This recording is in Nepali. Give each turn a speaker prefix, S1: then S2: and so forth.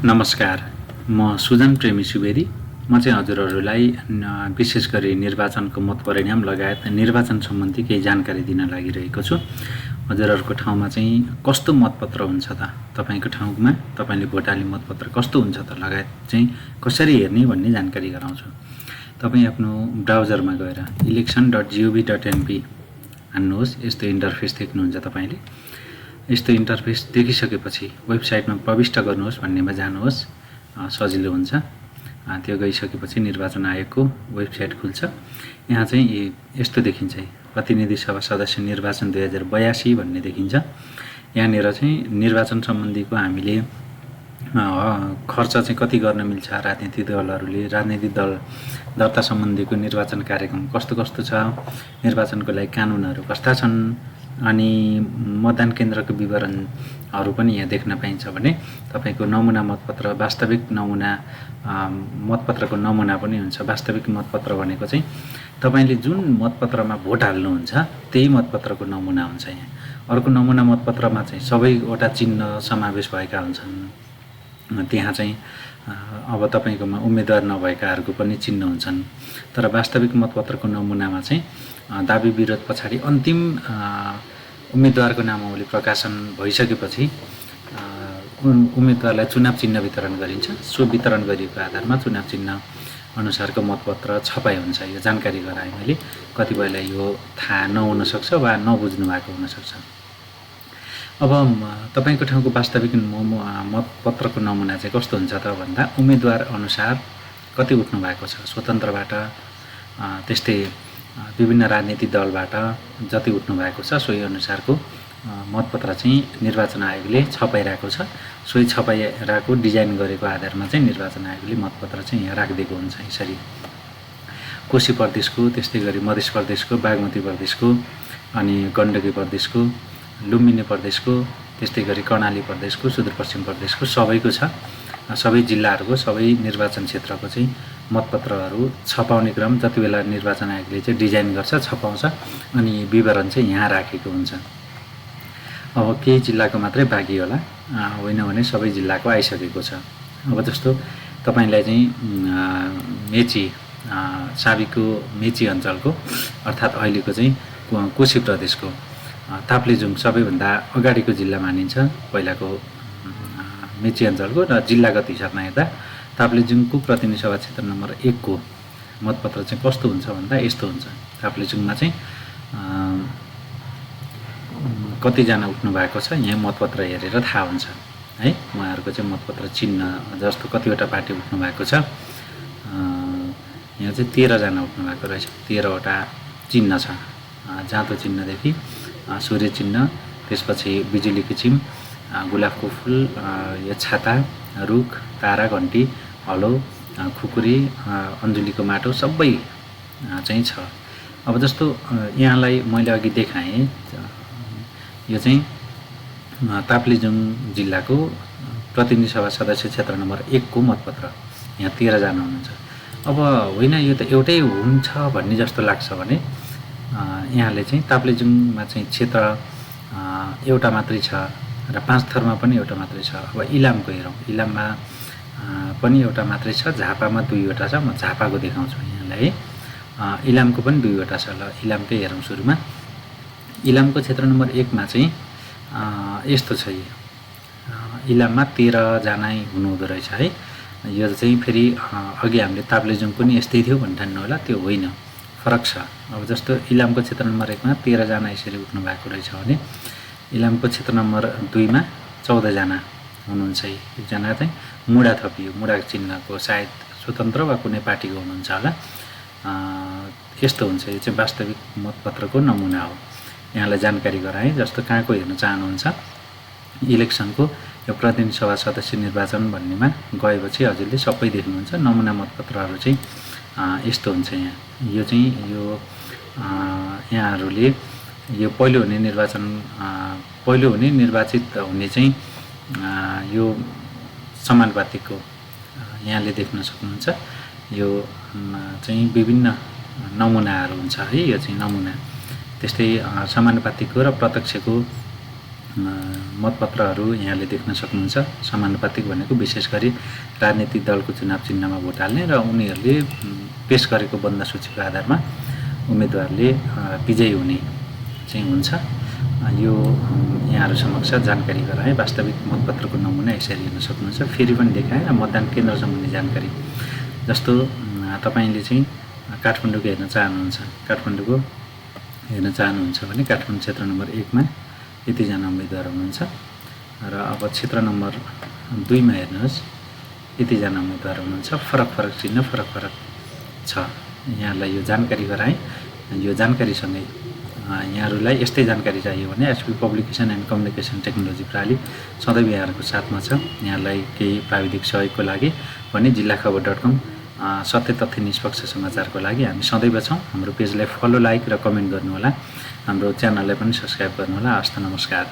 S1: नमस्कार, म सुजन प्रेमी सुवेदी। म चाहिँ हजुरहरूलाई विशेष गरी निर्वाचनको मत परिणाम लगायत निर्वाचन सम्बन्धी केही जानकारी दिन लागिरहेको छु। हजुरहरूको ठाउँमा चाहिँ कस्तो मतपत्र हुन्छ त, तपाईँको ठाउँमा तपाईँले भोट हाल्ने मतपत्र कस्तो हुन्छ त लगायत चाहिँ कसरी हेर्ने भन्ने जानकारी गराउँछु। तपाईँ आफ्नो ब्राउजरमा गएर election.gov.np हान्नुहोस्। यस्तो इन्टरफेस देख्नुहुन्छ तपाईँले। यस्तो इन्टरफेस देखिसकेपछि वेबसाइटमा प्रविष्ट गर्नुहोस् भन्नेमा जानुहोस्, सजिलो हुन्छ। त्यो गइसकेपछि निर्वाचन आयोगको वेबसाइट खुल्छ। यहाँ चाहिँ यस्तो देखिन्छ, प्रतिनिधि सभा सदस्य निर्वाचन 2082 भन्ने देखिन्छ। यहाँनिर चाहिँ निर्वाचन सम्बन्धीको हामीले खर्च चाहिँ कति गर्न मिल्छ, राजनीतिक दलहरूले राजनीतिक दल दर्ता सम्बन्धीको निर्वाचन कार्यक्रम कस्तो कस्तो छ, निर्वाचनको लागि कानुनहरू कस्ता छन्, अनि मतदान केन्द्रको विवरणहरू पनि यहाँ देख्न पाइन्छ भने तपाईँको नमुना मतपत्र, वास्तविक नमुना मतपत्रको नमुना पनि हुन्छ। वास्तविक मतपत्र भनेको चाहिँ तपाईँले जुन मतपत्रमा भोट हाल्नुहुन्छ त्यही मतपत्रको नमुना हुन्छ। यहाँ अर्को नमुना मतपत्रमा चाहिँ सबैवटा चिन्ह समावेश भएका हुन्छन्। त्यहाँ चाहिँ अब तपाईँकोमा उम्मेदवार नभएकाहरूको पनि चिन्ह हुन्छन्। तर वास्तविक मतपत्रको नमुनामा चाहिँ दाबी विरोध पछाडि अन्तिम उम्मेदवारको नामावली प्रकाशन भइसकेपछि उम्मेदवारलाई चुनाव चिन्ह वितरण गरिन्छ। सो वितरण गरिएको आधारमा चुनाव चिन्ह अनुसारको मतपत्र छपाई हुन्छ। यो जानकारी गराएँ मैले। कतिपयलाई यो थाहा नहुन सक्छ वा नबुझ्नु भएको हुनसक्छ। अब तपाईँको ठाउँको वास्तविक मतपत्रको नमुना चाहिँ कस्तो हुन्छ त भन्दा उम्मेदवार अनुसार कति उठ्नु भएको छ, स्वतन्त्रबाट त्यस्तै विभिन्न राजनीतिक दलबाट जति उठ्नु भएको छ सोही अनुसारको मतपत्र चाहिँ निर्वाचन आयोगले छपाइरहेको छ। सोही छपाइरहेको डिजाइन गरेको आधारमा चाहिँ निर्वाचन आयोगले मतपत्र चाहिँ यहाँ राखिदिएको हुन्छ। यसरी कोशी प्रदेशको, त्यस्तै गरी मध्य प्रदेशको, बागमती प्रदेशको, अनि गण्डकी प्रदेशको, लुम्बिनी प्रदेशको, त्यस्तै गरी कर्णाली प्रदेशको, सुदूरपश्चिम प्रदेशको सबैको छ। सबै जिल्लाहरूको सबै निर्वाचन क्षेत्रको चाहिँ मतपत्रहरू छपाउने क्रम जति बेला निर्वाचन आयोगले चाहिँ डिजाइन गर्छ, छपाउँछ, अनि विवरण चाहिँ यहाँ राखेको हुन्छ। अब केही जिल्लाको मात्रै बाँकी होला, होइन भने सबै जिल्लाको आइसकेको छ। अब जस्तो तपाईँलाई चाहिँ मेची, साबिकको मेची अञ्चलको अर्थात् अहिलेको चाहिँ कोशी प्रदेशको ताप्लेजुङ सबैभन्दा अगाडिको जिल्ला मानिन्छ। पहिलाको मेची अञ्चलको र जिल्लागत हिसाबमा हेर्दा ताप्लेजुङको प्रतिनिधि सभा क्षेत्र नम्बर 1 को मतपत्र चाहिँ कस्तो हुन्छ भन्दा यस्तो हुन्छ। ताप्लेजुङमा चाहिँ कतिजना उठ्नु भएको छ यहाँ मतपत्र हेरेर थाहा हुन्छ है। उहाँहरूको चाहिँ मतपत्र चिन्ह जस्तो कतिवटा पार्टी उठ्नु भएको छ। यहाँ चाहिँ 13 जना उठ्नु भएको रहेछ। 13 वटा चिन्ह छ। जाँतो चिन्हदेखि सूर्य चिन्ह, त्यसपछि बिजुली किसिम, गुलाबको फुल, यो छाता, रुख, तारा, घन्टी, हलो, खुकुरी, अन्जुलीको माटो सबै चाहिँ छ। अब जस्तो यहाँलाई मैले अघि देखाएँ, यो चाहिँ ताप्लेजुङ जिल्लाको प्रतिनिधि सभा सदस्य क्षेत्र नम्बर 1 को मतपत्र। यहाँ 13 जना हुनुहुन्छ। अब होइन यो त एउटै हुन्छ भन्ने जस्तो लाग्छ भने यहाँले चाहिँ ताप्लेजुङमा चाहिँ क्षेत्र एउटा मात्रै छ र 5 थरमा पनि एउटा मात्रै छ। अब इलामको हेरौँ, इलाममा पनि एउटा मात्रै छ, झापामा 2वटा छ। म झापाको देखाउँछु यहाँलाई। इलामको पनि 2वटा छ। ल इलामकै हेरौँ सुरुमा। इलामको क्षेत्र नम्बर 1 मा चाहिँ यस्तो छ। इलाममा 13 जना हुनुहुँदो रहेछ है। यो चाहिँ फेरि अघि हामीले ताप्लेजुङ पनि यस्तै थियो भन्ने ठान्नु होला, त्यो होइन, फरक छ। अब जस्तो इलामको क्षेत्र नम्बर 1 मा 13 जना यसरी उठ्नु भएको रहेछ भने इलामको क्षेत्र नम्बर 2 मा 14 जना हुनुहुन्छ। एकजना चाहिँ मुडा थपियो, मुडा चिन्हको सायद स्वतन्त्र वा कुनै पार्टीको हुनुहुन्छ होला। यस्तो हुन्छ। यो चाहिँ वास्तविक मतपत्रको नमुना हो। यहाँलाई जानकारी गराएँ। जस्तो कहाँको हेर्न चाहनुहुन्छ, इलेक्सनको यो प्रतिनिधि सभा सदस्य निर्वाचन भन्नेमा गएपछि हजुरले सबै देख्नुहुन्छ। नमुना मतपत्रहरू चाहिँ यस्तो हुन्छ। यहाँ यो चाहिँ यो यहाँहरूले यो पहिलो हुने निर्वाचित हुने चाहिँ यो समानुपातिकको यहाँले देख्न सक्नुहुन्छ। यो चाहिँ विभिन्न नमुनाहरू हुन्छ है। यो चाहिँ नमुना। त्यस्तै समानुपातिकको र प्रत्यक्षको मतपत्रहरू यहाँले देख्न सक्नुहुन्छ। समानुपातिक भनेको विशेष गरी राजनीतिक दलको चुनाव चिन्हमा भोट हाल्ने र उनीहरूले पेश गरेको बन्द सूचीको आधारमा उम्मेदवारले विजयी हुने चाहिँ हुन्छ। यो यहाँहरू समक्ष जानकारी गराएँ। वास्तविक मतपत्रको नमुना यसरी हेर्न सक्नुहुन्छ। फेरि पनि देखाएँ मतदान केन्द्र सम्बन्धी जानकारी जस्तो तपाईँले चाहिँ काठमाडौँको हेर्न चाहनुहुन्छ भने काठमाडौँ क्षेत्र नम्बर 1 मा यतिजना उम्मेदवार हुनुहुन्छ र अब क्षेत्र नम्बर 2 मा हेर्नुहोस् यतिजना उम्मेदवार हुनुहुन्छ। फरक चिन्ह फरक छ। यहाँलाई यो जानकारी गराएँ। यो जानकारीसँगै यहाँहरूलाई यस्तै जानकारी चाहियो भने HP publication and communication technology प्रणाली सदैव यहाँहरूको साथमा छ। यहाँलाई केही प्राविधिक सहयोगको लागि भने जिल्लाखबर.com सत्य तथ्य निष्पक्ष समाचारको लागि हामी सदैव छौँ। हाम्रो पेजलाई फलो, लाइक र कमेन्ट गर्नुहोला। हाम्रो च्यानललाई पनि सब्स्क्राइब गर्नुहोला। हस्त नमस्कार।